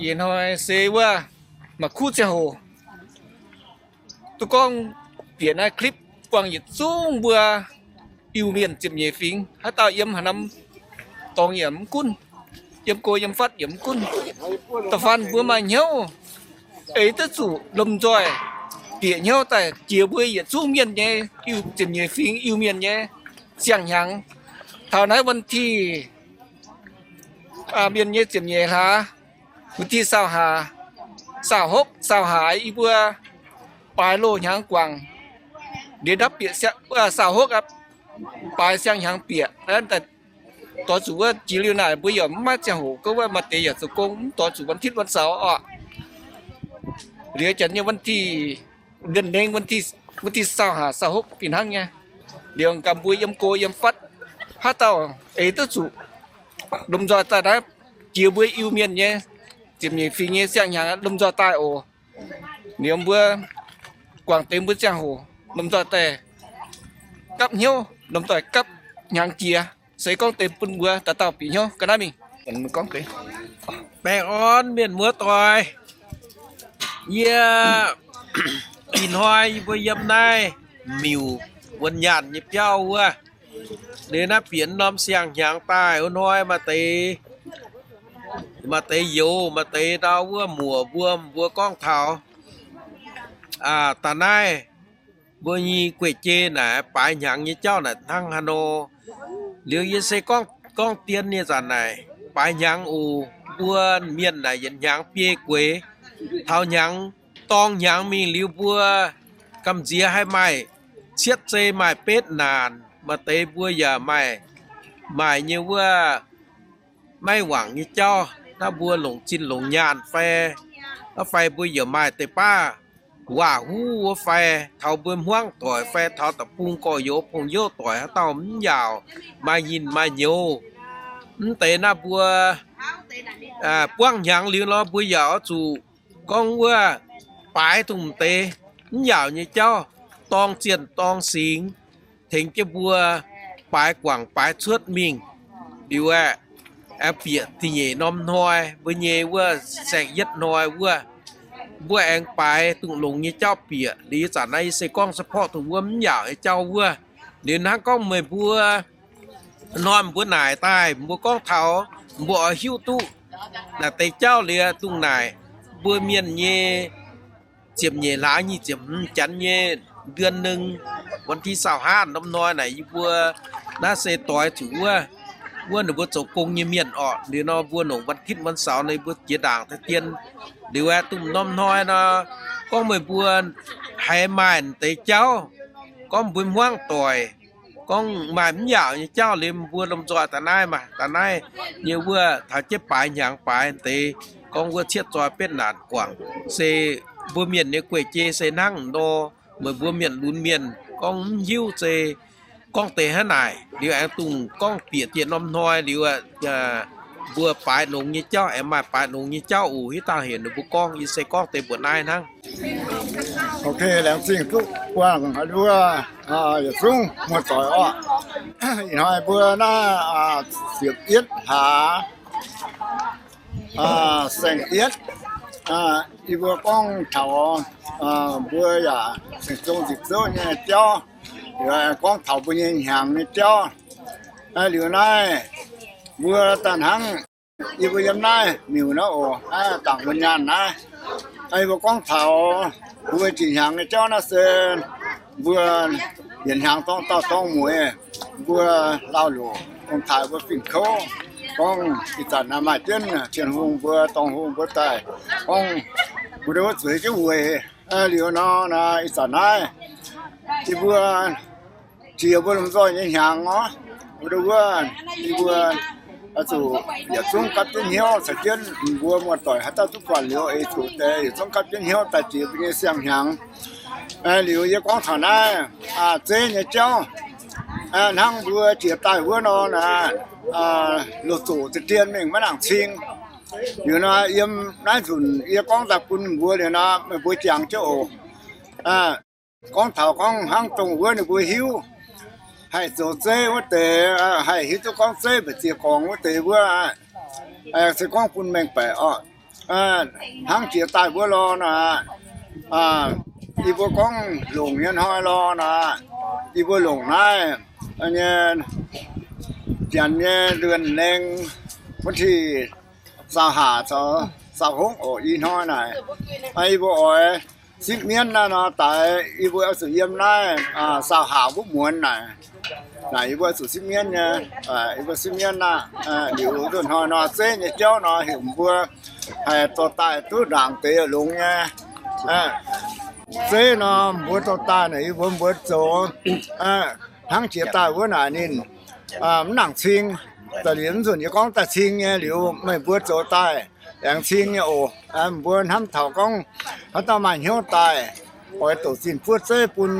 Ih hnoi se wuov maaih kuv ziangh hoc duqv gorngv bieqc naaiv clip buangh yietc zungv mbuo Iu-Mienh ziepc nyeic fingx, haaix dauh yiem haaix norm dorngx yaac mv gunv, yiem go yiem fatv yaac mv gunv, da'faanh mbuo maaih hnyouv eix duqv zuqc lomh nzoih bieqc hnyouv daaih jiex mbuo yietc zungv mienh nyei, ziepc nyeic fingx Iu-Mienh nyei siang-hnyangx. Taux naaiv วันที่ mienh nyei ziepc nyeic hlaax, วันที่ saau-haac, saau-hopv, saau-haaix yie mbuo baaix loz-hnyangx guangc, ndiev ndapv bieqc saau-hopv, baaix siang-hnyangx bieqc. Doix zuqc wuov jiex liuz naaic mbuo yaac mv maaih ziangh hoc gorngv wuov maaih deix yaac zoux gong mv doix zuqc วันอาทิตย์ วันเสาร์ oc. Liuz janx nyei วันที่ เดือน เล็ง วันที่ saau-haac saau-hopv fih hnangv nyei. Liuz gaax mbuo yiem go yiem fatv, haaix dauh eix duqv zuqc lomh nzoih daaih naaiv jiex mbuo Iu-Mienh nyei ziepc nyeic fingx nyei siang-hnyangx lomh nzoih daaih oc. Liuz mbuo guangc deix mbuo ziangh hoc lomh nzoih daaih gapv hnyouv, lomh nzoih gapv hnyangx jiex. Se gorngv deix bun mbuo dauh dauh bieqc hnyouv ga'naaiv mingh. Baengh orn mienh muoz-doic. Yie ih hnoi yie mbuo yiem naaiv miuc wuonh nyaanh nyei biauv wuov, liuz naaiv bieqc norm siang-hnyangx daaih wuov hnoi maaih deix, maaih deix youz, maaih deix ndau wuov muoc mbuo, mbuo gorngv taux daaih naaiv mbuo nyei gueic jei naaic baaix hnyangx nyei jauv naaic hnangv haaix nor. Liuz yie se gorngv, gorngv dien nyei zanc naaic baaix hnyangx oc. Mbuo mienh naaic yietc hnyangx biei gueix. Taux hnyangx, dorng hnyangx mingh liuz mbuo gamh nziex haih maaih cietv zei maaih betv naanc, maaih deix mbuo yaac maaih, maaih nyei wuov maiv wangc nyei jauv, naaiv mbuo longc zinh longc nyaanh fai, fai mbuo yaac maaih deix baav waac-huv wuov fai, taux mbuo hmuangv doic fai taux da'bung gorx-youz pong-youv doic haaix dauh mv yaauc, maaih nyinh maaih nyouz. Mv deix naaiv mbuo buangv hnyangx liuz nor, mbuo yaac oix zuqc gorngv wuov baaix dongh deix mv yaauc nyei jauv, dorng zienh dorng singx, tengx jienv mbuo baaix guangc baaix cuotv mingh. Liuz aeqv, aengx bieqc da'nyeic norm hnoi mbuo nyei wuov saeng-yietv hnoi wuov, mbuo aengx baaix dongh longx nyei jauv bieqc. Liuz zanc naaiv yie se gorngv support dongh wuov mv yaauc nyei jauv wuov. Liuz hnangv gorngv meih mbuo hnoi mbuo naaic daaih, mbuo gorngv taux mbuo oix hiuv duqv naaic deix jauv liuz dongh naaic mbuo mienh nyei ziepc nyeic hlaax nyic ziepc hmz janx nyei เดือนหนึ่ง วันที่ซาวห้า norm hnoi naaic yie mbuo naaiv se doix zuqc wuov, wuov ninh mbuo zoux gong nyei mienh orqc. Liuz nor mbuo nongc วันอาทิตย์ วันเสาร์ naaiv mbuo jiex ndaangc daaih dien. Liuz aeqv, dongh norm hnoi nor, gorngv meih mbuo haiz maaih deix jauv, gorngv mbuo hmuangv doic, gorngv maaih mv yaauc nyei jauv liuz mbuo lomh nzoih daaih naaiv maah, daaih naaiv nyei wuov taux jienv baaix hnyangx baaix deix, gorngv wuov cietv zoi betv naanc guangc. Se mbuo mienh nyei gueic jei se hnangv nor, meih mbuo mienh lunx mienh gorngv mv hiuv se gorngv deix hnangv naaic. Liuz aengx dongh gorngv bieqc dieh norm hnoi liuz, mbuo baaix longx nyei jauv aengx maaih baaix longx nyei jauv oc. Hitv dangh heuc ninh mbuo gorngv, yie se gorngv deix mbuoqc naaiv hnangv. Ok, laengz zingh duqv buangh wuov yietc zungv muoz-doic orqc. Ih hnoi mbuo naaiv ziepc yietv hlaax, saeng-yietv, yie mbuo gorngv taux mbuo yaac ceng zong nzipc zouv nyei jauv, gorngv taux mbuo nyei hnyangx nyei jauv. Liuz naaiv mbuo daaih hnangv yie mbuo yiem naaiv miuc naaiv oc, naaiv dangc mbuo nyaanh naaiv. Yie mbuo gorngv taux mbuo jiex hnyangx nyei jauv naaiv se mbuo yietc hnyangx dorng dauh dorng mueiz, mbuo lauh loc dongh taaix mbuo fingx kouv, gorngv ih zanc maaih jienv Tien-Hungh mbuo, Dorngh Hungh mbuo daaih gorngv mbuo ndau wuov zueiz jienv weic. Liuz nor, ih zanc naaiv yie mbuo jiex mbuo lomh nzoih nyei hnyangx orqc, mbuo ndau wuov, yie mbuo oix zuqc yietc zungv gapv jienv hnyouv caux jienv mbuo muoz-doic haaix dauh duqv buatc liuz, oix zuqc deix yietc zungv gapv jienv hnyouv daaih jiex mbuo nyei siang-hnyangx. Liuz yie gorngv taux naaiv zeiv nyei jauv, hnangv mbuo jiex daaih wuov nor, loz-zoqc za'dien mingh maiv nangc cing. Liuz nor yiem naaiv nzunc yie gorngv daaih bun mbuo liuz nor, meih mbuo jangx jienv oc. Gorngv taux gorngv hnangv dongh wuov ninh mbuo hiuv haih zoux zeiv wuov deix, haih hiuv duqv gorngv zeiv mbu'ziex gorngx wuov deix wuov, se gorngv bun mengh baeqc orqc. hnangv jiex daaih wuov lorqc naaic. Yie mbuo gorngv longc nyei hnoi lorqc naaic. Yie mbuo longc naaiv nyei janx nyei เดือน nengh วันที่ saau haac caux saau hopv oc. Ih hnoi naaic yie mbuo oix sipv mienv naaiv nor daix, yie mbuo oix zuqc yiem naaiv saau haac wuov muonz naaic. Naaic yie mbuo oix zuqc sipv mienv nyei. Yie mbuo sipv mienv naaic, liuz nzunc hnoi nor zeiv nyei jauv nor heuc mbuo haih dorh daaih duqv ndaangc deix longx nyei. Zeiv nor mbuo dorh daaih naaic, yie mbuo mbuo zoux hnangv jiex daaih wuov naaic ninh mv nangc cing. Daaih liuz nzunc yie gorngv daaih cing nyei liuz meih mbuo zoux daaih aengx cing nyei oc. Mbuo hnamv taux gorngv haaix dauh maaih hnyouv daaih oix douc zinh buov zeiv bun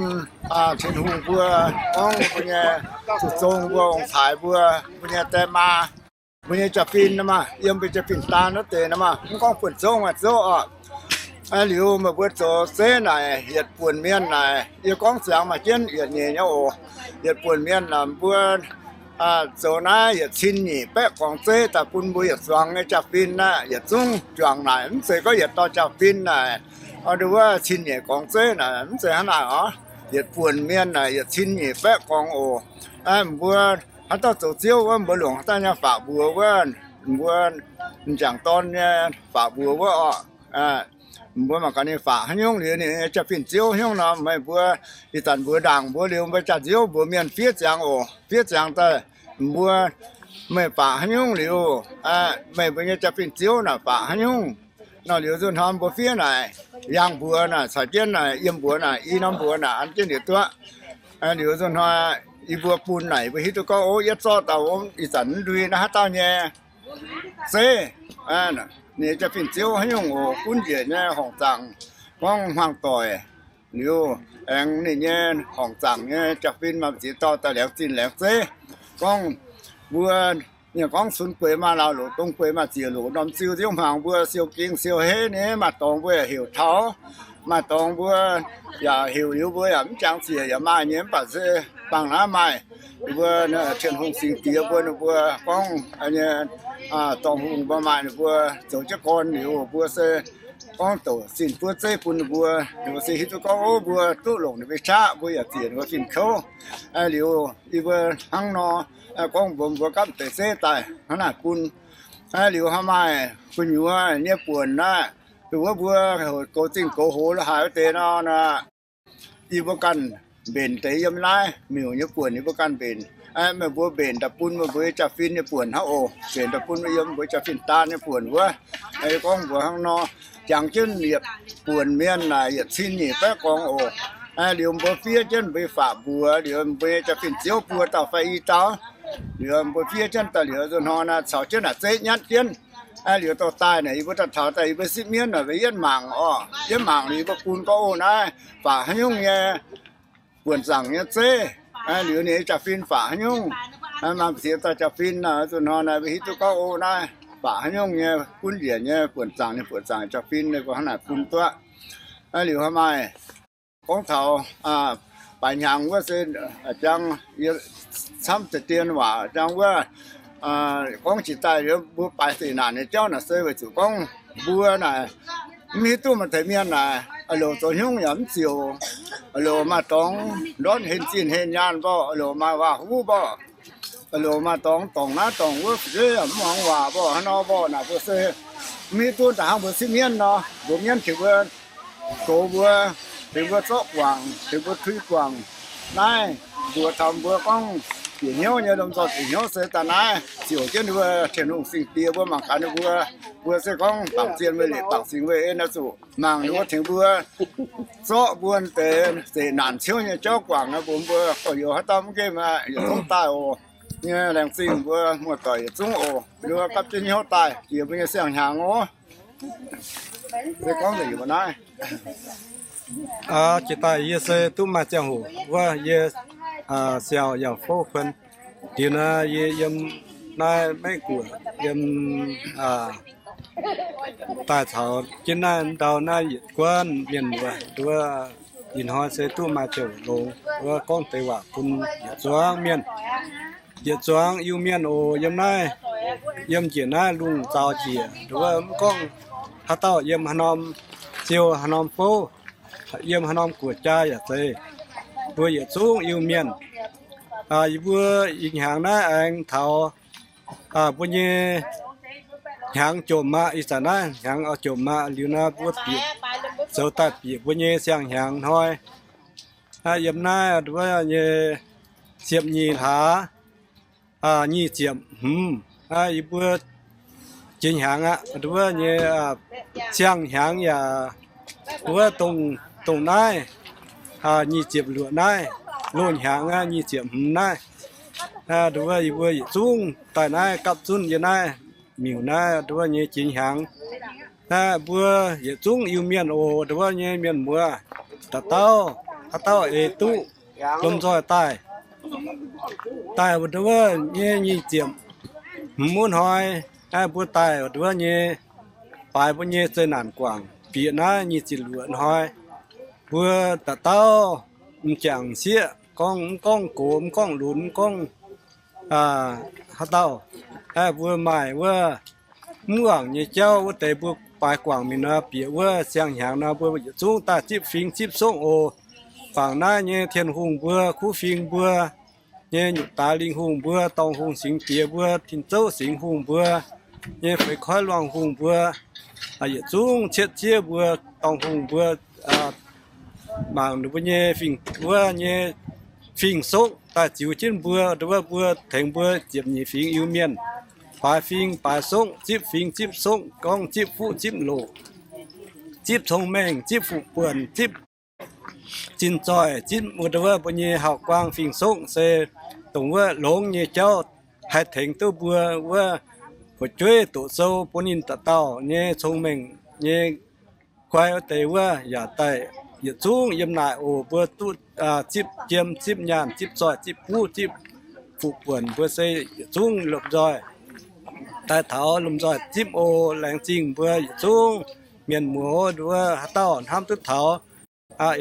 Tin-Hungh mbuo, gorngv mbuo nyei zuqc zong mbuo ong-caaix mbuo, mbuo nyei die maa, mbuo nyei jaa-fin nor maah, yiem mbuo jaa-fin daan wuov deix nor maah, mv gorngv buonv zouv maaih zouv oc. Liuz meih mbuo zoux zeiv naaic yietc buonc mienh naaic, yie gorngv ziangx maaih jienv yietc nyeic nyei oc. Yietc buonc mienh naaic mbuo zoux naaiv yietc cin nyeic baeqv gorngx zeiv daaih bun mbuo yietc zuangx nyei jaa-fin naaic, yietc zungv juangc naaic, mv zeiz gorngv yietc dauh jaa-fin naaic, wuov cin nyeic gorngx zeiv naaic mv zeiz hnangv naaic oc. Yietc buonc mienh naaic yietc cin nyeic baeqv gorngx oc. Mbuo haaix dauh zoux ziouv wuov, mbuo longc haaix dauh nyei faatv mbuox wuov, mbuo m'jangc dorn nyei faatv mbuox wuov oc. Mbuo mangc gaax ninh faatv haaix nyungc liuz ninh nyei jaa-fin ziouv haaix nyungc nor, meih mbuo ih zanc mbuox ndaangc mbuo liuz mbuo jaax-nziouv mbuox mienh fiev ziangx oc. Fiev ziangx daaih mbuo, meih faatv haaix nyungc liuz, meih mbuo nyei jaa-fin ziouv naaic faatv haaix nyungc. Nor liuz nzunc hnoi mbuo fiev naaic, yangh mbuox naaic, caux jienv naaic, yiem mbuox naaic, i norm mbuox naaic an jienv liuz duqv. Liuz nzunc hnoi yie mbuo bun naaic, yie mbuo hiuv duqv gorngv, o, yietv zorqv dauh ov, ih zanc ndui naaiv haaix dauh nyei zeiv, ninh nyei jaa-fin ziouv haaix nyungc oc, gunv njiec nyei horngc zaangc, gorngv hmuangx doic. Liuz aengx ninh nyei horngc zaangc nyei jaa-fin maaih ziex dauh daaih laengz zinh laengz zeiv, gorngv mbuo, ninh gorngv cunx gueix maaih laauh loc, dongh gueix maaih ziex loc, norm ziu nziouv hmuangx mbuo siou ging siou heiv nyei, maaih dorngx mbuo yaac heuc taux, maaih dorngx mbuo yaac heuc liuz mbuo yaac mv jangx ziec yaac maaih nyei, mv baac se bangc naaiv maaih ninh mbuo Tin-Hungh singx diex mbuo, ninh mbuo gorngv nyei dorngx hungh mbuo maaih ninh mbuo zoux jienv gorn liuz mbuo se gorngv douc zinh buov zeiv bun ninh mbuo. Ninh mbuo se hiuv duqv gorngv, o, mbuo duqv longc ninh mbuo qaqv, mbuo yaac ziec ninh mbuo fin-kouv. Liuz yie mbuo hnangv nor gorngv mbuox mbuo gapv deix zeiv daaih hnangv naaic bun. Liuz hnangv maaih gu'nyuoz nyei buonc naaiv, dongh wuov mbuo goux zingh goux hoz lo haaix wuov deix nor, yie mbuo ganh mbenc deix yiem naaiv miuc nyei buonc yie mbuo ganh mbenc. Meih mbuo mbenc daaih bun meih mbuo nyei jaa-fin nyei buonc hnangv oc. Mbenc daaih bun yiem mbuo jaa-fin daan nyei buonc wuov. Yie gorngv mbuox hnangv nor, jangx jienv yietc buonc mienh naaic yietc cin nyeic baeqv gorngx oc. Liuz mbuo fiev jienv mbuo nyei faatv mbuox, liuz mbuo nyei jaa-fin ziouv buo dauh fai i dauh, liuz mbuo fiev jienv daaih liuz nzunc hnoi naaic caux jienv naaic zeiv nyatv jienv. Liuz dorh daaih naaic yie mbuo daaih taux daaih yie mbuo sipv mienv naaic mbuo yietv mangc oc. Yietv mangc liuz yie mbuo bun gorngv, o, naaiv faatv haaix nyungc nyei buonc zaangc nyei zeiv, liuz ninh nyei jaa-fin faatv haaix nyungc. Maaih ziex dauh jaa-fin naaic nzunc hnoi naaic mbuo hiuv duqv gorngv, o, naaiv faatv haaix nyungc nyei gunv njiec nyei buonc zaangc nyei, buonc zaangc nyei jaa-fin, ninh mbuo hnangv naaic bun duqv. Liuz hnangv maaih gorngv taux baaix hnyangx wuov se jang, yie camv deix dien waac jang wuov gorngv jiex daaih liuz mbuo baaix zeqc naanc nyei jauv naaic se weic zuqc gorngv mbuo naaic mv hiuv duqv maaih deix mienh naaic, a'loc zoux haaix nyungc yaac mv ziouc, a'loc maaih dorngx ndortv hen zinh hen nyaanh mborqv, a'loc maaih waac-huv mborqv, a'loc maaih dorngx dorngc naaiv dorngc wuov, fu'jueiv yaac mv muangx waac mborqv, haaix nor mborqv naaic mbuo se mv hiuv duqv da'hnangv mbuo sipv mienv nor, mbuox mienv tengx mbuo goux mbuo, tengx mbuo zorqv guangc, tengx mbuo tui guangc. Naaiv mbuox taux mbuo gorngv bieqc hnyouv nyei lomh nzoih bieqc hnyouv se daaih naaiv ziouc jienv ninh mbuo Tin-Hungh singx diex mbuo mangc gaax ninh mbuo, mbuo se gorngv bangc zien weic leic, bangc singx weic en, oix zuqc mangc ninh mbuo tengx mbuo zorqv mbuo deix zeqc naanc ciouv nyei jauv guangc, mbuox mbuo gorx-youz haaix dauh mv nqemh aqv, yietc zungv daaih oc. Nyei laengz zingh mbuo muoz-doic yietc zungv oc. Ninh mbuo gapv jienv hnyouv daaih jiex mbuo nyei siang-hnyangx oc. Se gorngv nzengc mbuo naaiv. Jiex daaih yie se duqv maaih ziangh hoc wuov yie siaaux yaac fouv kuon. Diuh naaiv yie yiem naaiv Meiv Guoqv yiem daaih caux jienv naaiv ndau naaiv yietc guanh mienh wuov, nduov ih hnoi se duqv maaih ziangh hoc longx wuov gorngv deix waac bun yietc zuangx mienh. Yietc zuangx Iu-Mienh oc, yiem naaiv, yiem njiec naaiv lungh zaux njiec, nduov mv gorngv haaix dauh yiem haaix norm ziouh, haaix norm fouv, yiem haaix norm guoqv-jaa yaac zeiz, mbuo yietc zungv Iu-Mienh. Yie mbuo ih hnyangx naaiv aengx taux mbuo nyei hnyangx jomc aqv. Ih zanc naaiv hnyangx oix jomc aqv. Liuz naaiv mbuo bieqc, zoux daaih bieqc mbuo nyei siang-hnyangx hnoi. Yiem naaiv wuov nyei ziepc nyeic hlaax nyic ziepc hmz, yie mbuo jiex hnyangx aqv. Wuov nyei siang-hnyangx yaac wuov dongh, dongh naaiv nyic ziepc luoqc naaiv, loz-hnyangx aqv, nyic ziepc hmz naaiv. Wuov yie mbuo yietc zungv daaih naaiv gapv zunv yiem naaiv miuc naaiv wuov nyei jiex hnyangx. Naaiv mbuo yietc zungv Iu-Mienh oc, wuov nyei mienh muoz, dauh dauh, haaix dauh eix duqv lomh nzoih daaih, daaih wuov nyei nyic ziepc hmz wuov hnoi, naaiv mbuo daaih wuov nyei baaix mbuo nyei zeqc naanc guangc bieqc naaiv nyic ziepc luoqc hnoi. Mbuo dauh dauh m'jangc sieqv gorngv, mv gorngv gox, mv gorngv lunx, mv gorngv haaix dauh, mbuo maaih wuov mv wangc nyei jauv wuov deix mbuo baaix guangc mingh nor, bieqc wuov siang-hnyangx nor, mbuo yietc zungv daaih zipv fingx zipv sokv oc. Bangc naaiv nyei Tin-Hungh mbuo, kuv fingx mbuo nyei, nyutc daaix lingh hungh mbuo, dorngh hungh singx diex mbuo, tin zouv singx hungh mbuo nyei, feix koiv luangh hungh mbuo, yietc zungv cietv zieqv mbuo, dorngh hungh mbuo, mangc ninh mbuo nyei fingx, wuov nyei fingx-sokv daaih ziux jienv mbuo, wuov mbuo tengx mbuo ziepc nyeic fingx Iu-Mienh, baaix fingx baaix sokv, zipv fingx zipv sokv, gorngv zipv fuqv zipv loqc, zipv cong-mengh, zipv fuqv buonc, zipv zinh zoih, zipv wuov mbuo nyei hauv-guaang fingx-sokv se dongh wuov longx nyei jauv haih tengx duqv mbuo wuov fu'jueiv doqc sou bun ninh dauh dauh nyei cong-mengh nyei guai wuov deix wuov yaac daaih yietc zungv yiem naaic oc. Mbuo duqv zipv jiem, zipv nyaanh, zipv zoih, zipv buv, zipv fuqv buonc, mbuo se yietc zungv lomh nzoih daaih taux lomh nzoih zipv oc. Laengz zingh mbuo yietc zungv mienh muoz wuov, haaix dauh hnamv duqv taux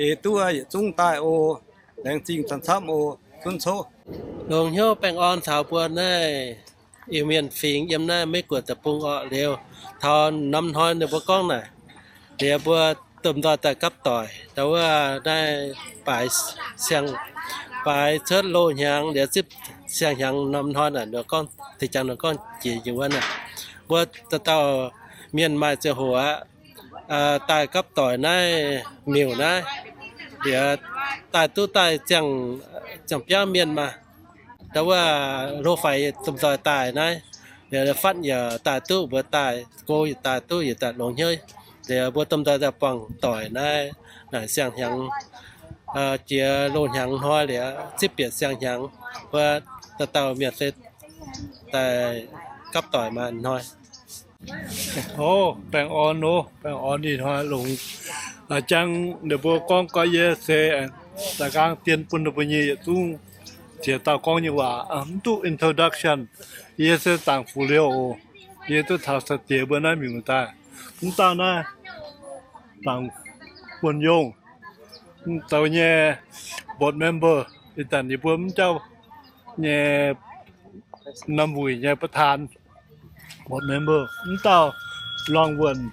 eix duqv yietc zungv daaih oc. Laengz zingh camv-camv oc. Zunv coqv. Longx hnyouv baengh orn caux mbuo naaiv Iu-Mienh fingx yiem naaiv Meiv Guoqv deic-bung orqc. Liuz taux norm hnoi ninh mbuo gorngv naaic, liuz mbuo domh nzoih daaih gapv doic, ndau wuov naaiv baaix siang, baaix cuotv loz-hnyangx liuz zipv siang-hnyangx norm hnoi naaic, ninh gorngv, deix jangx ninh gorngv jiex nyei wuov naaic, mbuo dauh dauh mienh maaih ziangh hoc aqv, daaih gapv doic naaiv miuc naaiv, liuz daaih duqv daaih ziangh, ziangh biauv mienh maah. Ndau wuov hlo faix domh nzoih daaih naaiv, liuz fatv yaac daaih duqv, mbuo daaih go yaac daaih duqv, yietc daaih longx hnyouv. Liuz mbuo domh nzoih daaih buangh doic naaiv, naaic siang-hnyangx, jiex loz-hnyangx hnoi liuz zipv bieqc siang-hnyangx, mbuo dauh dauh mienh se daaih gapv doic maaih hnoi. Ov, baengh orn oc, baengh orn ih hnoi longx. Jangx ninh mbuo gorngv gorx, yie se da'nqaang dien bun ninh mbuo nyei yietc zungv ziex dauh gorngv nyei waac, mv duqv introduction. Yie se Zaangc Fuqv Liouh oc. Yie duqv taux sai-diex mbuo naaiv miuc daaih. Mv dauh naaiv Zaangc Buonv Yongh, zoux nyei board member. Ih zanc yie mbuo mv jauv nyei norm wuic nyei ประธาน board member. Mv dauh Lorngh Wuonh,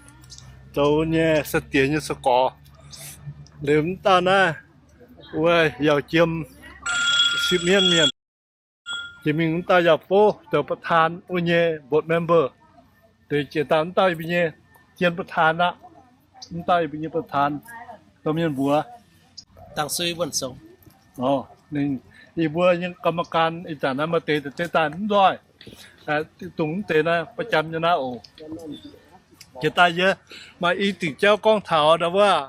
zoux nyei sai-diex nyei sai-gorx. Liuz mv dauh naaiv wuov Yauh Jiem, sipv mienv mienh. Jiex mingh mv dauh Yauh Bov, zoux ประธาน wuov nyei board member. Liuz jiex daaih mv dauh yie mbuo nyei jien ประธาน aqv. Mv dauh yie mbuo nyei ประธาน domh mienh mbuox. Dangh Sui Wuonh Songx. Ninh, yie mbuo nyei กรรมการ ih zanc naaiv maaih deix deix daaih mv nzoih, dongh mv deix naaiv ประจำ nyei naaiv oc. Jiex daaih yie maaih i dingc jauv gorngv taux ndau wuov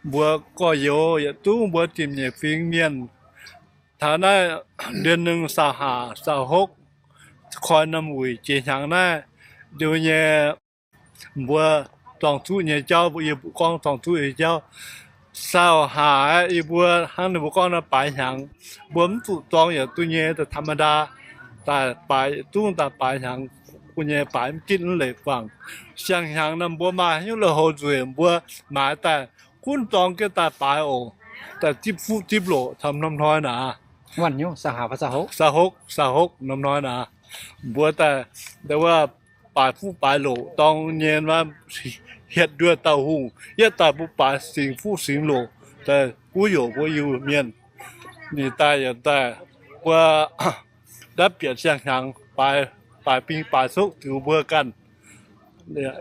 mbuox gorx-youz yietc zungv mbuo ziepc nyeic fingx mienh. Taux naaiv เดือนหนึ่ง saau-haac saau-hopv, koi norm wuic jiex hnyangx naaiv, nduov nyei mbuo zorng zuqv nyei jauv, mbuo yie mbuo gorngv zorng zuqv nyei jauv. Saau-haac aeqv, yie mbuo hnangv ninh mbuo gorngv naaiv baaix hnyangx, mbuo mv zuqc zorng yaac duqv nyei, da'ta'madaa daaih baaix, zungv daaih baaix hnyangx, gu'nyei baaix mv gitv mv leiz guangc. Siang-hnyangx nor mbuo maaih hnyouv lui-houx nzueic, mbuo maaiz daaih gunv zorng jienv daaih baaix oc. Daaih zipv fuqv zipv loqc camv norm hnoi naaic. Saau-hopv, saau-hopv norm hnoi naaic, mbuo daaih ndau wuov baaix fuqv baaix loqc dorng nyei wuov, hietc nduoh dauh hungh, yietv daaih mbuo baaix singx fuqv singx loc, daaih guv youc mbuo Iu-Mienh. Ninh daaih yaac daaih mbuo ndapv bieqc siang-hnyangx, baaix bing baaix sokv ziux mbuo ganh.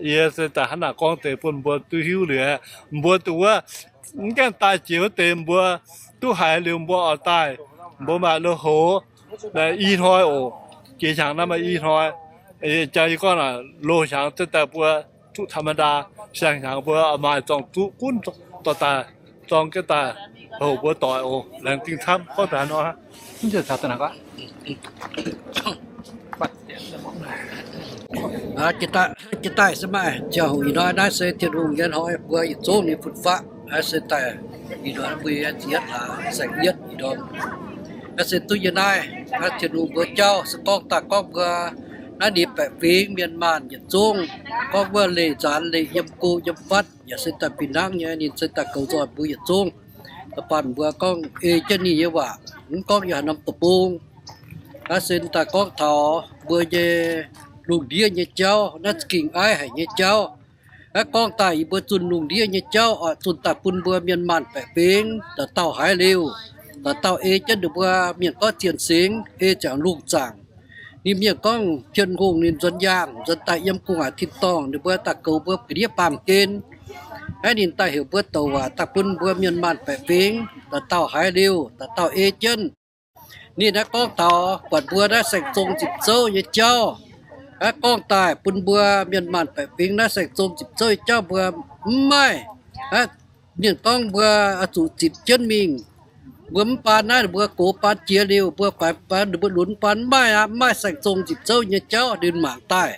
Yie se daaih hnangv naaic gorngv deix bun mbuo duqv hiuv liuz, mbuo duqv wuov, mv gaengh daaih jiex wuov deix mbuo duqv haiz liuz mbuo oix daaih, mbuo maaih loz-hoz, i hnoi oc, jiex hnyangx naaiv maaih i hnoi. Jang yie gorngv naaic, loz-hnyangx se daaih mbuo zuqc ธรรมดา, siang-hnyangx mbuo maaih zorng-zuqv gunv dorh daaih, zorng jienv daaih houc mbuo doic oc. Laengz zingh camv, gorngv daaih nor. Jiex daaih se maaih ziangh hoc ih hnoi naaiv se Tin-Hungh nyei hnoi, mbuo yietc zungv ninh fun-faqv, naaiv se daaih ih hnoi mbuo yietv hlaax saeng-yietv ih ndorm. Naaiv se duqv yie naaiv, naaiv Tin-Hungh mbuo jauv se gorngv daaih gorngv mbuo naaiv ninh baeqc fingx mienh maanh yietc zungv, gorngv wuov leih nzaanx leih yiem go yiem fatv yaac se daaih fih hnangv nyei, ninh se daaih goux nzoih mbuo yietc zungv. Da'faanh mbuo gorngv ei jienv ninh nyei waac, mv gorngv yiem haaix norm deic-bung. Naaiv se daaih gorngv taux mbuo nyei lungh ndiev nyei jauv, naaiv za'gengh aiv haic nyei jauv. Naaiv gorngv daaih yie mbuo zunh lungh ndiev nyei jauv oix zunh daaih bun mbuo mienh maanh baeqc fingx dauh dauh haiz liuz, dauh dauh ei jienv ninh mbuo mienh gorngv zien singx, ei ziangx lungh zaangc. Ninh mienh gorngv Tin-Hungh ninh nzuonx yaangh, nzuonx daaih yiem gu'nguaaic tin-dorngh, ninh mbuo daaih goux mbuo ga'ndiev baamh gen. Naaiv ninh daaih heuc mbuo douc waac daaih bun mbuo mienh maanh baeqc fingx dauh dauh haiz liuz, dauh dauh ei jienv. Ninh naaiv gorngv taux buatc mbuo naaiv saeng-zong nzipc zouv nyei jauv. Naaiv gorngv daaih bun mbuo mienh maanh baeqc fingx naaiv saeng-zong nzipc zouv nyei jauv mbuo mv maaih, mienh gorngv mbuo oix zuqc zipc jienv mingh. Mbuo mv baan naaiv, mbuo gox baan jiex liuz, mbuo faix baan, mbuo lunx baan, mv maaih aqv, mv maaih saeng-zong nzipc zouv nyei jauv ninh mangc daaih.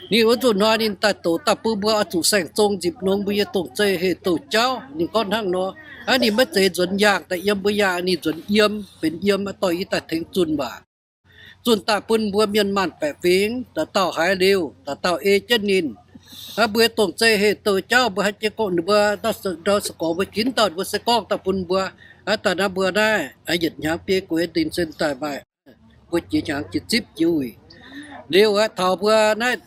Ninh wuov nzunc hnoi ninh daaih douc daaih bun mbuo oix zuqc saeng-zong nzipc nongx mbuo nyei dongh zei heh douh jauv. Ninh gorngv hnangv nor, hnangv ninh maiv zeiz nzuonx yaangh daaih yiem mbuo, yaac ninh nzuonx yiem, benx yiem dorh yie daaih tengx zunh waac. Zunh daaih bun mbuo mienh maanh baeqc fingx dauh dauh haiz liuz, dauh dauh ei jienv ninh. Aa, mbuo dongh zei heh douh jauv mbuo haiz jienv gorngv ninh mbuo ndau se gorx mbuo ginv dauh mbuo se gorngv daaih bun mbuo, aa, daaih naaiv mbuo naaiv yietc hnyangx biei gueix ninh se daaih maaih mbuo jiex hnyangx jiex zipv jiex wuic. Liuz aqv, taux mbuo naaiv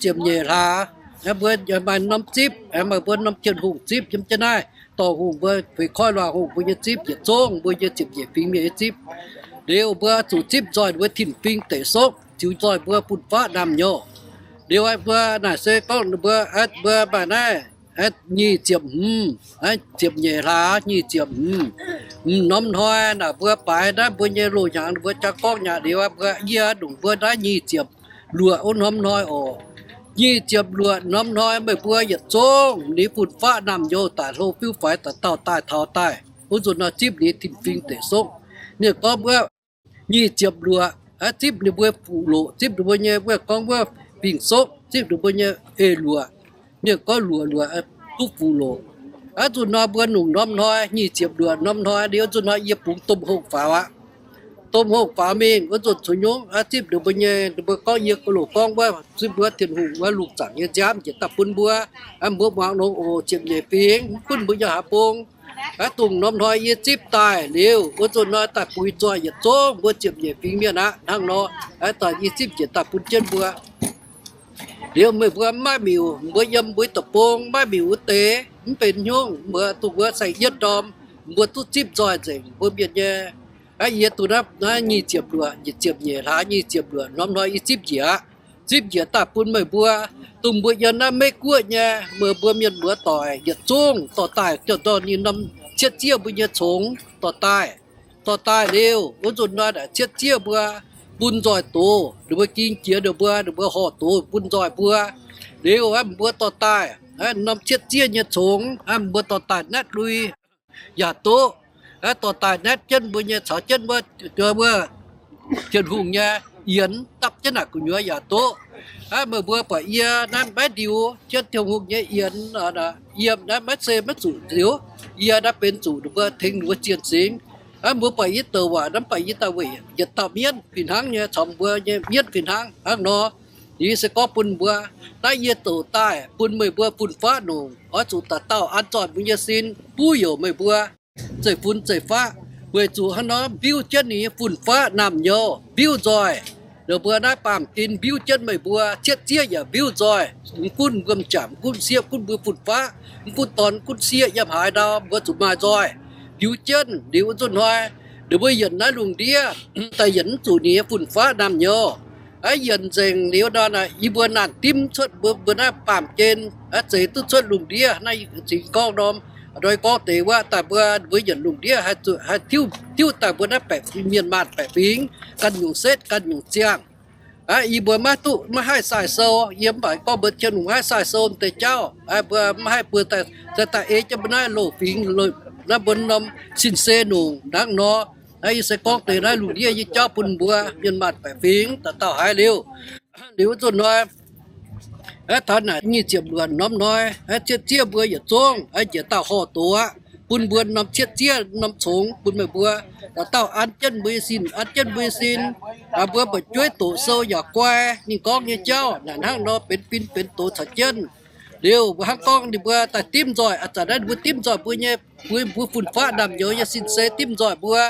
ziepc nyeic hlaax, mbuo maaih norm zipv, maaih mbuo norm Tin-Hungh zipv yiem jienv naaiv, dorh hungh mbuo, feix koiv luangh hungh mbuo nyei zipv yietc zungv, mbuo nyei ziepc nyeic fingx mienh nyei zipv. Liuz mbuo zuqc zipv nzoih mbuo tin-fingx deic sokv, ziux nzoih mbuo fun-faqv naamh nyouz. Liuz mbuo naaic se gorngv mbuo, mbuo maaih naaiv nyic ziepc hmz, ziepc nyeic hlaax nyic ziepc hmz, hmz norm hnoi naaic mbuo baaix naaiv mbuo nyei loz-hnyangx mbuo jaa gorngv nyaah liuz, mbuo yie ndongc mbuo naaiv nyic ziepc luoqc wuov norm hnoi oc. Nyic ziepc luoqc norm hnoi meih mbuo yietc zungv ninh fun-faqv naamh nyouz daaih hlo fiuv faix dauh dauh daaih taux daaih. Wuov nzunc nor zipv ninh tin-fingx deic sokv. Ninh gorngv mbuo nyic ziepc luoqc, zipv ninh mbuo fuqv loqc, zipv ninh mbuo nyei wuov gorngv wuov fingx sokv, zipv ninh mbuo nyei eix luoqc. Ninh gorngv luoqc luoqc duqv fuqv loqc. Aa, nzunc nor mbuo nungc norm hnoi nyic ziepc luoqc norm hnoi liuz, nzunc hnoi yie bungx domh hongh faaux aqv. Domh hongh faaux mingh wuov nzunc caux nyungc zipv ninh mbuo nyei, ninh mbuo gorngv yie ga'loh gorngv wuov zipv mbuo Tin-Hungh wuov lungh zaangc nyei nziaamv njiec daaih bun mbuo. Mbuo muangx longx oc, ziepc nyeic fingx mv gunv mbuo yiem haaix bung. Aa, dongh norm hnoi yie zipv daaih liuz, wuov nzunc hnoi daaih buix nzoih yietc zungv mbuo ziepc nyeic fingx mienh aqv. Hnangv nor, aa, daaih yie zipv njiec daaih bun jienv mbuo. Liuz meih mbuo mv maaih miuc, mbuo yiem mbuo deic-bung maiv miuc wuov deix, mv benx hnyouv, mbuo dongh wuov saeng-yietv ndorm, mbuo duqv zipv nzoih nzengc mbuo mienh nyei. Aa, yie dongh naaiv, naaiv nyic ziepc luoqc, nyic ziepc nyeic hlaax nyic ziepc luoqc norm hnoi yie zipv njiec aqv. Zipv njiec daaih bun meih mbuo, dongh mbuo yiem naaiv Meiv Guoqv nyei, meih mbuo mienh muoz doic yietc zungv dorh daaih, dorh ninh norm cietv zieqv mbuo nyei congx dorh daaih. Dorh daaih liuz, wuov nzunc nor naaic cietv zieqv mbuo bun nzoih doz, ninh mbuo ging jiex ninh mbuo, ninh mbuo horh doz bun nzoih mbuo. Liuz aqv, mbuo dorh daaih, aa, norm cietv zieqv nyei congx, aa, mbuo dorh daaih naetv lui yaac duqv. Aa, dorh daaih naetv jienv mbuo nyei caux jienv wuov, wuov Tin-Hungh nyei yienx dapv jienv naaic gu'nyuoz yaac duqv. Aa, meih mbuo buatc yie naaiv maiv ndiux jienv Tin-Hungh nyei yienx, yiem naaiv maiv se maiv zuqc ndiux. Yie naaiv benx zuqc ninh mbuo tengx ninh mbuo zien singx. Aa, mbuo buatc yie douc waac naaiv, buatc yie daaih weic yietc dauh mienv fih hnangv nyei, caux mbuo nyei mienv fih hnangv. Hnangv nor, yie se gorngv bun mbuo, naaiv yie douc daaih bun meih mbuo fun-faqv nongc, oix zuqc dauh dauh an zoih mbuo nyei sin buov youc meih mbuo zeiv-fun zeiv-faqv, weic zuqc hnangv nor mbiuv jienv ninh nyei fun-faqv naamh nyouz, mbiuv nzoih. Ninh mbuo naaiv baamh gen mbiuv jienv meih mbuo, cietv zieqv yaac mbiuv nzoih. Mv gunv mbuo m'jangc, mv gunv sieqv, mv gunv mbuo fun-faqv, mv gunv dorn, mv gunv sieqv, yiem haaix ndau mbuo zuqc maaih nzoih mbiuv jienv. Liuz wuov nzunc hnoi, ninh mbuo yienc naaiv lungh ndiev daaih yienc mv zuqc ninh nyei fun-faqv naamh nyouz. Aav yienc nzengc liuz nor, yie mbuo naanc dimv cuotv mbuo, mbuo naaiv baamh gen, aav zeiz duqv cuotv lungh ndiev. Naaiv cingx gorngv norm, ndoi gorngv deix wuov daaih mbuo, mbuo yienc lungh ndiev haih tiuv, tiuv daaih mbuo naaiv baeqc, mienh maanh baeqc fingx, ganh nyungc setv ganh nyungc ziangh. Aav, yie mbuo maiv duqv, maiv haih sai sou. Yie mv baac gorngv mbuo Tin-Hungh haih sai sou deix jauv, mbuo maiv haih, mbuo daaih, daaih ei jienv mbuo naaiv loz-fingx, naaiv mbuo norm sin-seix nongc hnangv nor. Aav, yie se gorngv deix naaiv lungh ndiev nyei jauv bun mbuo mienh maanh baeqc fingx dauh dauh haiz liuz. Liuz wuov nzunc hnoi, aav, taux naaic nyic ziepc luoqc norm hnoi, aav, cietv zieqv mbuo yietc zungv, aav, njiec daaih horh doz aqv, bun mbuo norm cietv zieqv norm congx bun meih mbuo dauh dauh an jienv mbuo nyei sin, an jienv mbuo nyei sin. Aav, mbuo buatc jueiv doqc sou yaac guai ninh gorngv nyei jauv naaic hnangv nor benx fin benx doz caux jienv. Liuz mbuo hnangv gorngv ninh mbuo daaih dimv nzoih, a'zanc naaiv ninh mbuo dimv nzoih mbuo nyei, mbuo, mbuo fun-faqv naamh nyouz nyei sin-seix dimv nzoih mbuo.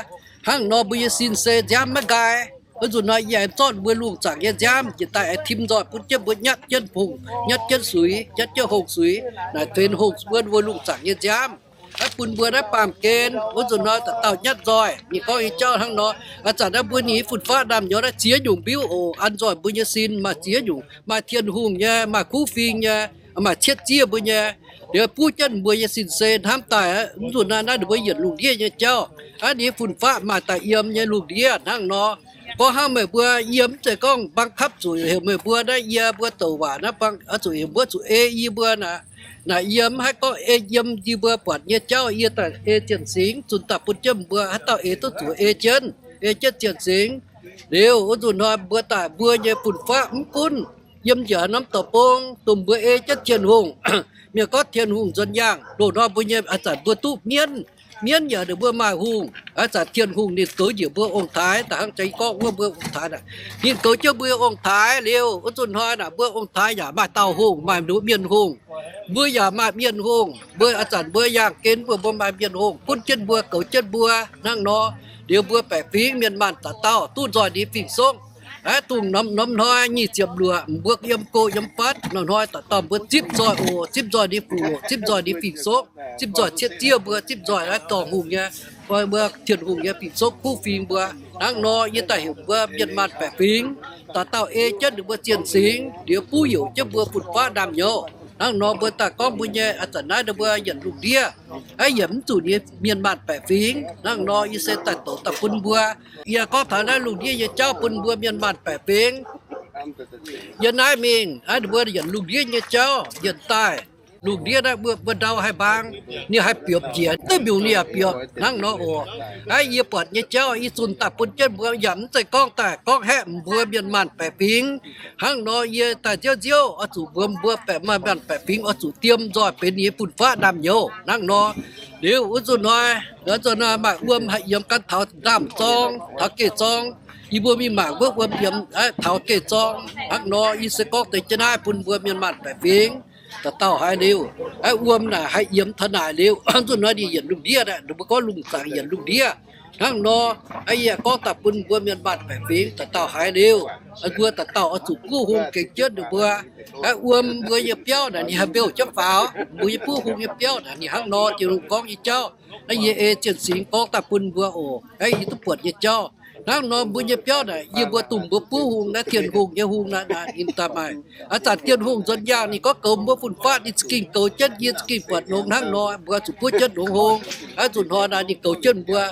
Hnangv nor mbuo nyei sin-seix nziaamv maiv nqaai. Wuov nzunc hnoi yie aengx zorqv mbuo lungh zaangc nyei nziaamv njiec daaih aengx tim nzoih bun jienv mbuo nyatv jienv hungh, nyatv jienv suix, nyatv jienv hungh suix, naaic tengx hungh wuov mbuo lungh zaangc nyei nziaamv. Aav, bun mbuo naaiv baamh gen wuov nzunc hnoi dauh dauh nyatv nzoih ninh gorngv nyei jauv hnangv nor. A'zanc naaiv mbuo nyei fun-faqv naamh nyouz naaiv ziex nyungc mbiuv oc. An nzoih mbuo nyei sin maaih ziex nyungc, maaih Tin-Hungh nyei, maaih kuv fing nyei, maaih cietv zieqv mbuo nyei. Liuz buov jienv mbuo nyei sin-seix hnamv daaih, wuov nzunc naaiv naaiv ninh mbuo yienc lungh ndiev nyei jauv. Aav, ninh fun-faqv maaih daaih yiem nyei lungh ndiev hnangv nor. Gorngv hnangv meih mbuo, yie mv zeiz gorngv บังคับ zuqc heuc meih mbuo naaiv, yie mbuo douc waac naaiv, zuqc heuc mbuo zuqc ei yie mbuo naaic. Naaic yie mv haih gorngv ei yiem yie mbuo buatc nyei jauv yie daaih ei zienh singx zunh daaih bun jienv mbuo, haaix dauh eix duqv zuqc ei jienv, ei jienv zienh singx. Liuz wuov nzunc hnoi mbuo daaih mbuo nyei fun-faqv mv gunv yiem njiec norm deic-bung, dongh mbuo ei jienv Tin-Hungh. Mienh gorngv Tin-Hungh nzuonx yaangh, loz-hnoi mbuo nyei a'zanc mbuo duqv mienv, mienv yaac ninh mbuo maaih hungh. A'zanc Tin-Hungh ninh goux njiec mbuo ong-taaix, da'hnangv jang gorngv wuov mbuo ong-taaix naaic, ninh goux jienv mbuo ong-taaix liuz, wuov nzunc hnoi naaic mbuo ong-taaix yaac maaih dauh hungh, maaih mienh hungh. Mbuo yaac maaih mienh hungh, mbuo a'zanc mbuo yaangh gen mbuo, mbuo maaih mienh hungh gunv jienv mbuo, goux jienv mbuo hnangv nor. Liuz mbuo baeqc fingx mienh maanh dauh dauh duqv nzoih ninh fingx-soqv. Aav, dongh norm, norm hnoi nyic ziepc luoqc mbuo yiem go yiem fatv, norm hnoi dauh dauh mbuo zipv nzoih oc, zipv nzoih ninh fuc, zipv nzoih ninh fingx-soqv, zipv nzoih cietv zieqv mbuo, zipv nzoih naaiv dorngh hungh nyei, mbuo Tin-Hungh nyei fingx-soqv kuv fing mbuo. Hnangv nor yie daaih heuc mbuo mienh maanh baeqc fingx dauh dauh ei jienv ninh mbuo zienh singx, liuz buv heuc jienv mbuo fun-faqv naamh nyouz. Hnangv nor mbuo daaih gorngv mbuo nyei a'zanc naaiv ninh mbuo yienc lungh ndiev, aav, yienc mv zuqc ninh mienh maanh baeqc fingx. Hnangv nor yie se daaih doqc daaih bun mbuo. Yie gorngv taux naaiv lungh ndiev nyei jauv bun mbuo mienh maanh baeqc fingx. Yie naaiv mingh, aav, ninh mbuo yienc lungh ndiev nyei jauv yienc daaih, lungh ndiev naaiv mbuo, mbuo ndau haih mbaang, ninh haih biopv njiec, duqv mbiungc ninh yaac biopv hnangv nor oc. Aav, yie buatc nyei jauv yie zunh daaih bun jienv mbuo, yaac mv zeiz gorngv daaih gorngv haeqv mbuo mienh maanh baeqc fingx. Hnangv nor yie daaih nziouv nziouv oix zuqc mbuox mbuo baeqc, maanh maanh baeqc fingx oix zuqc diem nzoih benx ninh nyei fun-faqv naamh nyouz hnangv nor. Liuz wuov nzunc hnoi, wuov nzunc hnoi maaih wuom haih yiemx gan taux ndaamv-zorng, taux geh-zorng. Yie mbuo mingh mangc wuov wuom yiemx taux geh-zorng hnangv nor. Yie se gorngv deix jienv naaiv bun mbuo mienh maanh baeqc fingx dauh dauh haiz liuz. Aav, wuom naaic haih yiemx taux naaic liuz, nzunc hnoi ninh yienc lungh ndiev aqv. Ninh mbuo gorngv lungh zaangc yienc lungh ndiev hnangv nor. Aav, yie gorngv daaih bun mbuo mienh maanh baeqc fingx dauh dauh haiz liuz, mbuo dauh dauh oix zuqc buov hung gengx jienv ninh mbuo. Aav, wuom mbuo nyei biauv naaic ninh haih mbeuv jienv faaux. Mbuo nyei buov hung nyei biauv naaic ninh hnangv nor, Tin-Hungh gorngv nyei jauv. Naaiv yie ei zienh singx gorngv daaih bun mbuo oc. Aav, yie duqv buatc nyei jauv hnangv nor, mbuo nyei biauv naaic, yie mbuo dongh mbuo buov hung naaiv Tin-Hungh nyei hung naaic, ninh daaih maaih. Aav, zanc Tin-Hungh nzuonx yaangh ninh gorngv goux mbuo fun-faqv, ninh za'gengh goux jienv, yie za'gengh buatc longx hnangv nor, mbuo zuqc buov jienv longx hung. Aav, nzunc hnoi naaic ninh goux jienv mbuo.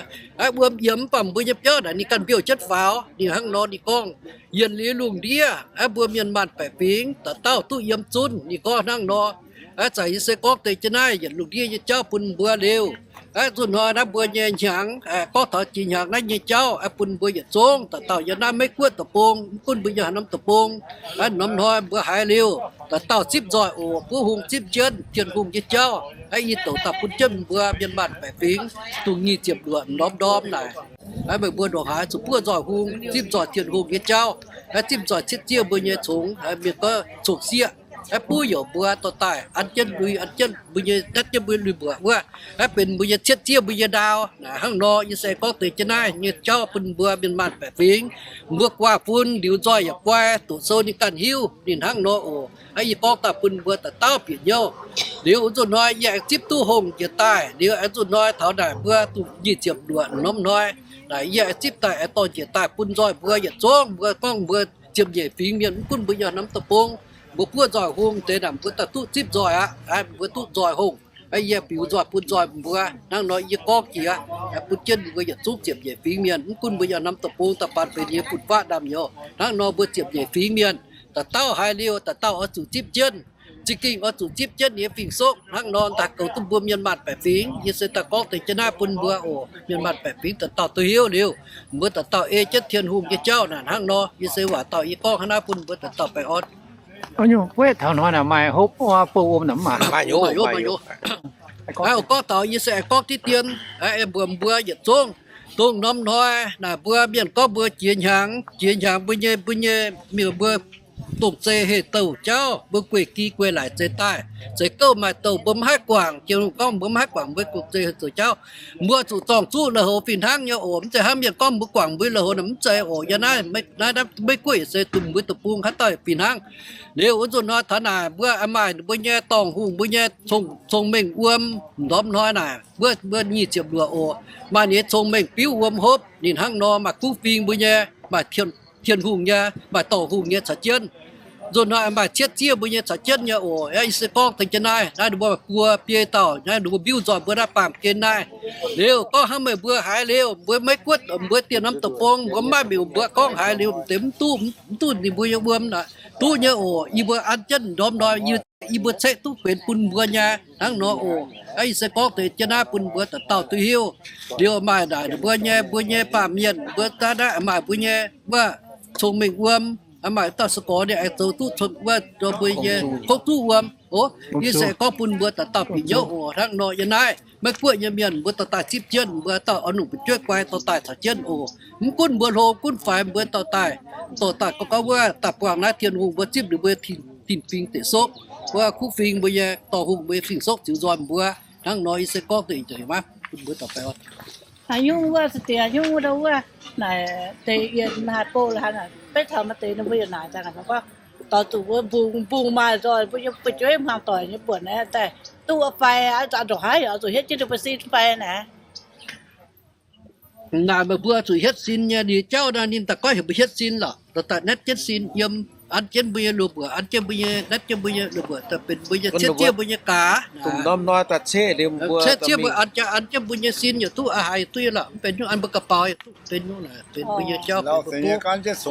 Aav, wuom yiemx mv baac mbuo nyei biauv naaic ninh ganh mbeuv jienv faaux. Ninh hnangv nor ninh gorngv, yienc liuz lungh ndiev, aav, mbuo mienh maanh baeqc fingx dauh dauh duqv yiem zunh. Ninh gorngv hnangv nor. Aav, zanc yie se gorngv deix jienv naaiv yienc lungh ndiev nyei jauv bun mbuo liuz. Aav, nzunc hnoi naaiv mbuo nyei hnyangx, gorngv taux jiex hnyangx naaiv nyei jauv, aav, bun mbuo yietc zungv dauh dauh yiem naaiv Meiv Guoqv deic-bung, mv gunv mbuo yiem haaix norm deic-bung, aav, norm hnoi mbuo haiz liuz, dauh dauh zipv nzoih oc, buov hung zipv jienv Tin-Hungh nyei jauv. Aav, yie douc daaih bun jienv mbuo mienh maanh baeqc fingx, dongh nyic ziepc luoqc norm ndorm naaic. Aav, meih mbuo ndongc haaix zuqc buov nzoih hung, zipv nzoih Tin-Hungh nyei jauv, aav, zipv nzoih cietv zieqv mbuo nyei congx, aav, mienh gorngv cong-sieqv. aeqv, buv youc mbuo dorh daaih an jienv lui, an jienv mbuo nyei, naetv jienv mbuo lui mbuoqc wuov, aeqv, benx mbuo nyei cietv zieqv mbuo nyei ndau. Naaic hnangv nor yie se gorngv deix jienv naaiv nyei jauv bun mbuo mienh maanh baeqc fingx. Mbuo guaax fun liuz nzoih yaac guai, doqc sou ninh ganh hiuv. Ninh hnangv nor oc. Aeqv, yie gorngv daaih bun mbuo dauh dauh bieqc hnyouv. Liuz wuov nzunc hnoi yie aengx zipv duqv hungh njiec daaih, liuz aengx nzunc hnoi taux naaic mbuo duqv nyic ziepc luoqc norm hnoi, naaic yie aengx zipv daaih aengx dorh njiec daaih bun nzoih mbuo yietc zungv. Mbuo gorngv mbuo ziepc nyeic fingx mienh, mv gunv mbuo yiem norm deic-bung, mbuo buov nzoih hungh deix naaic mbuo daaih duqv zipv nzoih aqv. Aeqv, mbuo duqv nzoih hungh. Aeqv, yie biux nzoih bun nzoih mbuo. Hnangv nor yie gorngv jiex, aeqv, bun jienv mbuo yietc zungv ziepc nyeic fingx mienh, mv gunv mbuo yiem norm deic-bung, da'faanh benx nyei fun-faqv ndaamv-nyouz. Hnangv nor mbuo ziepc nyeic fingx mienh, dauh dauh haiz liuz dauh dauh oix zuqc zipv jienv. Za'gengh oix zuqc zipv jienv nyei fingx-soqv. Hnangv nor daaih goux duqv mbuo mienh maanh baeqc fingx. Yie se daaih gorngv deix jienv naaiv bun mbuo oc. Mienh maanh baeqc fingx dauh dauh duqv hiuv liuz, mbuo dauh dauh ei jienv Tin-Hungh nyei jauv naaic. Hnangv nor yie se waac dauh yie gorngv hnangv naaiv bun mbuo dauh dauh baengh orn. Wuov taux hnoi naaic maaih hopv bouh wuom naaic mv maaih? Maaih hopv, maaih hopv. Aeqv, gorngv taux yie se aengx gorngv diqv dien, aeqv, mbuox mbuo yietc zungv, dongh norm hnoi naaic mbuo mienh gorngv mbuo jiex hnyangx, jiex hnyangx mbuo nyei, mbuo nyei, mienh mbuo dongh zei heh douh jauv, mbuo gueic gi gueic laaic zeix daaih, zeix gouv maaih douh, mbuo mv haih guangc. Tin-Hungh gorngv mbuo mv haih guangc, mbuo dongh zei heh douh jauv. Mbuo zuqc zorng-zuqv lui-houx fih hnangv nyei oc. Mv zeiz hnangv mienh gorngv mbuo guangc mbuo lui-houx naaic, mv zeiz oc. Yiem naaiv, naaiv mbuo gueic zeix dunh mbuo deic-bung haaix dauh fih hnangv. Liuz wuov nzunc hnoi taux naaic mbuo maaih mbuo nyei dorngh hungh, mbuo nyei cong-mengh wuom. Norm hnoi naaic mbuo, mbuo nyic ziepc luoqc oc, maaih ninh nyei cong-mengh biuv wuom hopv. Ninh hnangv nor maaih kuv fing mbuo nyei, maaih Tin-Hungh nyei, maaih dorngh hungh nyei caux jienv. Nzunc hnoi maaih cietv zieqv mbuo nyei caux jienv nyei oc. Yie se gorngv deix jienv naaiv, naaiv ninh mbuo buo biei dauh, naaiv ninh mbuo mbiuv nzoih mbuo naaiv baamh gen naaiv. Liuz gorngv hnangv meih mbuo haiz liuz, mbuo maiv guotv mbuo dieh norm deic-bung, mbuo mv maaih miuc, mbuo gorngv haiz liuz deix mv duqv, mv duqv ninh mbuo nyei wuom naaic. Duqv nyei oc. Yie mbuo an jienv ndorm hnoi yie, yie mbuo ceqv duqv benx bun mbuo nyei. Hnangv nor oc. Yie se gorngv deix jienv naaiv bun mbuo dauh dauh duqv hiuv. Liuz maaih naaic ninh mbuo nyei, mbuo nyei baamh mienh, mbuo daav naaiv maaih mbuo nyei wuov cong-mengh wuom. Maaih dauh se gorx ninh aengx zoux duqv cong wuov, mbuo nyei kouv duqv wuom oc. Yie se gorngv bun mbuo dauh dauh bieqc hnyouv oc. Hnangv nor yiem naaiv maiv guoqv nyei mienh mbuo dorh daaih zipv jienv, mbuo dauh oix nungc fu'jueiv guai dorh daaih caux jienv oc. Mv gunv mbuo hlo gunv faix, mbuo dorh daaih, dorh daaih gorngv wuov daaih buangh naaiv Tin-Hungh mbuo zipv liuz mbuo tin, tin fingx deic sopv, wuov kuv fing mbuo nyei dorngh hungh mbuo nyei fingx sopv ziux nzoih mbuo. Hnangv nor yie se gorngv deix nzengc maiv bun mbuo dorh baengh orn. Haaix nyungc wuov, se diex haaix nyungc wuov, wuov naaic deix yie haih bouh la'haaix, beiv taux maaih deix ninh mbuo yaac naaic daaih gorngv, doix zuqc mbuo mbungh, mbungh maaih nzoih mbuo nyei fu'jueiv hmuangx doic nyei buonc naaiv daaih duqv fai, ndongc haaix oix zuqc hietv jienv ninh mbuo sin fai naaic. Naaic meih mbuo zuqc hietv sin nyei. Ninh jauv naaiv ninh daaih goiv heuc mbuo hietv sin lorqc, daaih naetv jienv sin yiem, an jienv mbuo nyei loz-mbuoqc, an jienv mbuo nyei, naetv jienv mbuo nyei loz-mbuoqc, daaih benx mbuo nyei cietv zieqv mbuo nyei gaax. Cietv zieqv mbuo an jienv, an jienv mbuo nyei sin yaac duqv, a'haaix yaac duqv nyei lorqc, mv benx nyungc an mbuo ga'baux yaac duqv benx nyungc naaic, benx mbuo nyei jauv benx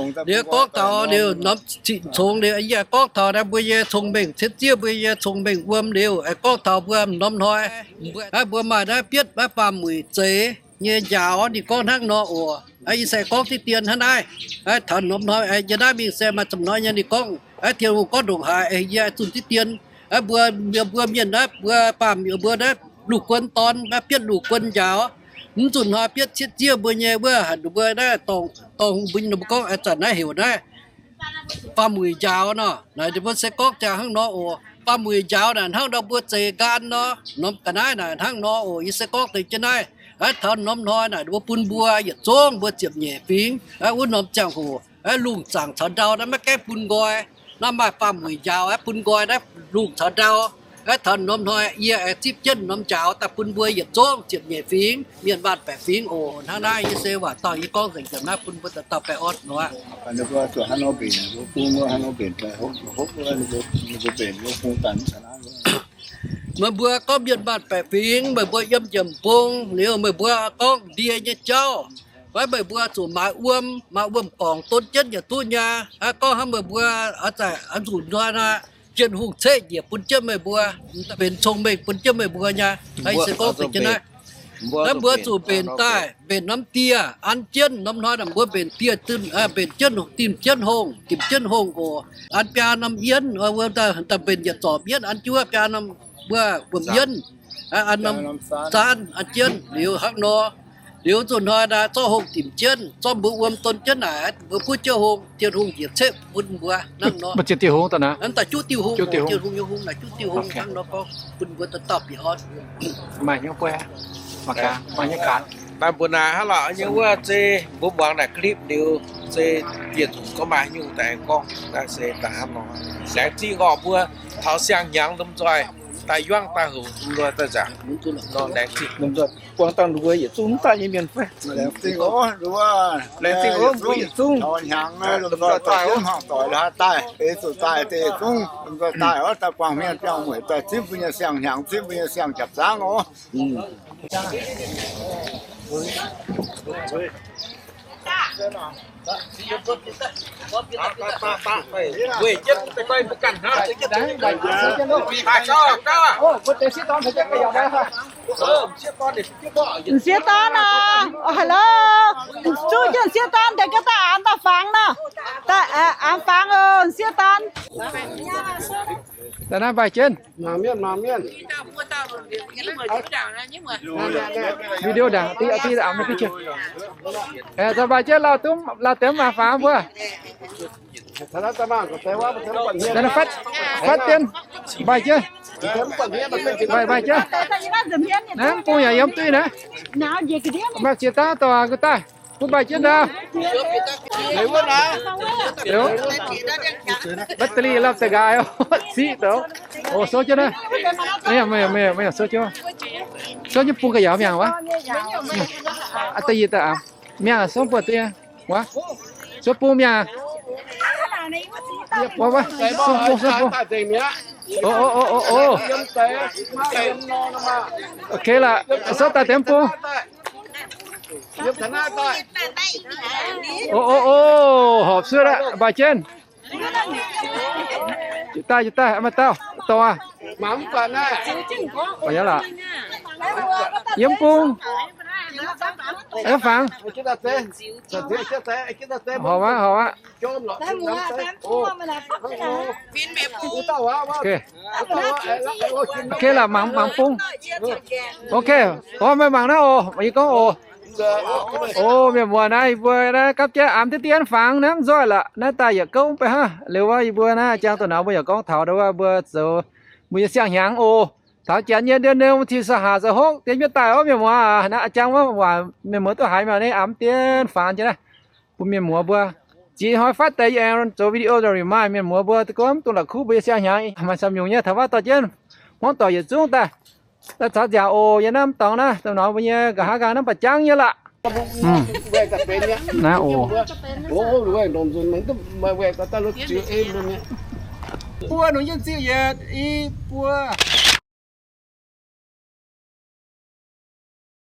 duqv. Liuz gorngv taux liuz norm cing congx liuz, yie gorngv taux naaiv mbuo nyei cong-mengh, cietv zieqv mbuo nyei cong-mengh wuom liuz, aengx gorngv taux mbuo norm hnoi, mbuo, mbuo maaih naaiv bietv naaiv faam-muic zeix nyei njaaux. Ninh gorngv hnangv nor oc. Yie se gorngv diqv dien hnangv naaiv. Taux norm hnoi yie naaiv mingh se maaih zinh hnoi nyei ninh gorngv, Tin-Hungh gorngv ndongc haaix, yie zunh diqv dien. Mbuo, mbuo mienh naaiv, mbuo baamh mienh mbuo naaiv, Lungh Guon dorn naaiv bietv Lungh Guon njaaux. Mv zunh hnoi bietv cietv zieqv mbuo nyei wuov, mbuo naaiv dorngh hungh mbuo, ninh mbuo gorngv zanc naaiv heuc naaiv faam-muic njaaux nor. Naaic ninh mbuo se gorngv ziangh hnangv nor oc. Faam-muic njaaux naaic hnangv nor mbuo zeix nqaang nor, norm ga'naaiv naaic hnangv nor oc. Yie se gorngv deix jienv naaiv, taux norm hnoi naaic ninh mbuo bun mbuo yietc zungv mbuo ziepc nyeic fingx, wuov norm ziangh hoc, lungh zaangc caux ndau naaiv maiv gaengh bun nqoi. Naaiv maaih faam-muic njaaux aeqv, bun nqoi naaiv lungh caux ndau. Taux norm hnoi yie aengx zipv jienv norm njaaux daaih bun mbuo yietc zungv ziepc nyeic fingx, mienh maanh baeqc fingx oc. Hnangv naaiv yie se waac dauh yie gorngv nzengc jiem naaiv bun mbuo dauh dauh baengh orn nor aqv. Meih mbuo gorngv mienh maanh baeqc fingx, meih mbuo yiem njiec mbong liuz, meih mbuo gorngv ndie nyei jauv, fai meih mbuo zuqc maaiz wuom, maaiz wuom-gorngc don jienv yaac duqv nyei. Gorngv hnangv meih mbuo oix zaaic oix nzunc hnoi naaic, Tin-Hungh ceqv njiec bun jienv meih mbuo, benx cong-mengh bun jienv meih mbuo nyei. Naaiv se gorngv deix jienv naaiv. Naaiv mbuo zuqc mbenc daaih, mbenc norm dieh an jienv. Norm hnoi naaic mbuo mbenc dieh, mbenc jienv, dimc jienv hungh, dimc jienv hungh oc. An biaa norm yienv, daaih mbenc yietc zorpc yienv an jienv wuov biaa norm, wuov wuom-yienv, an norm zaanv an jienv liuz hnangv nor. Liuz nzunc hnoi naaic zorqv hungh dimc jienv, zorqv mbuo wuom don jienv naaic, mbuo buov jienv hungh, Tin-Hungh njiec cepv bun mbuo hnangv nor. Mbuo ziouc diuh hungh daaih naaic, mv daaih juqv diuh hungh, Tin-Hungh nyei hungh naaic juqv diuh hungh hnangv nor gorngv bun mbuo dauh dauh bieqc orn. Maaih hnyouv buov, maaih hnyouv gaax. Daaih mbuo naaic hnangv lorqc nyei wuov zei mbuo muangx naaic clip liuz, zei bieqc zuqc gorngv maaih haaix nyungc daaih aengx gorngv, naaiv se daaih hnangv nor. Laengz zingh orqc mbuo taux siang-hnyangx lomh nzoih daaih yuangv daaih hoc lomh nzoih daaih nzaangc nor laengz zingh. Buangh dangh mbuo yietc zungv mv daaih nyei mienh fai? Laengz zingh oc, laengz zingh oc, mbuo yietc zungv taux hnyangx lomh nzoih daaih oc, hnangv doic la'haaix daaih, eix zuqc daaih deix yietc zungv lomh nzoih daaih oc, daaih buangh hmien biangh mueic daaih zipv mbuo nyei siang-hnyangx, zipv mbuo nyei siang-jaapc zaangv oc. M'sieqv dorn nor, hello, zuqv jienv m'sieqv dorn deix ga'daaih aanx daaih fangx nor, aanx fangx oc, m'sieqv dorn. Daaih naaiv mbaih jienv. Video ndaangc, mbaih jienv lauh deix mv maaih fangx mbuo. Fatv, fatv jienv, mbaih, mbaih jienv. Naaiv mv bung yaac yiem duqv naaiv. Maaih ziex dauh dorh ga'daaih bun mbaih jienv ndau. Battery lamh deix nqaaix, siqv doqc. Oc, souv jienv naaiv. Souv jienv, souv jienv bung ga'yaauc mi'aqv wuov. Da'nyeic daaih mi'aqv, souv bung da'nyeic wuov. Souv bung mi'aqv. Wuov, wuov, souv bung, souv bung. Oc, oc, oc, oc, oc. Ok lorqc, souv daaih deix bung. Oc, oc, oc, horpc sueih aqv, mbaih jienv. Jiez daaih, jiez daaih, maaih dauh dorh aqv. Yiem bung, yiem fangx. Horpc aqv, horpc aqv. Ok, laaix mangc, mangc bung. Ok, orv, meih mangc naaiv oc, yie gorngv oc. Oc, mienh muoz naaiv, yie mbuo naaiv gapv jienv aamx diqv diqv fangx naaiv mv nzoih lorqc. Naaiv daaih yietc gouv mv bei hnangv. Liuz wuov yie mbuo naaiv jangx doqc nauz mbuo yaac gorngv taux wuov mbuo zoux mbuo nyei siang-hnyangx oc. Taux janx nyei ndie-ndie wuov cin sa haac zoux hopv dien jienv daaih oc mienh muoz aac. Naaiv jangx wuov waac mienh muoz duqv haiz mi'aqv, naaiv aamx diqv fangx jienv naaiv bun mienh muoz mbuo. Ziex hnoi fatv deix yie aengx zoux video nzauh maaih mienh muoz mbuo gorngv mv dungx la'kuqv mbuo nyei siang-hnyangx maaih camv nyungc nyei. Taux fatv dorh jienv hmuangv doic yietc zungv daaih, daaih caux nziaauc oc. Yie naaiv mv dorngx naaiv, dongh nauz mbuo nyei nqa'haav nqaang naaiv mv baac jangv nyei lorqc. Naaiv oc. Buo nungx jienv ziqv yietc i buo.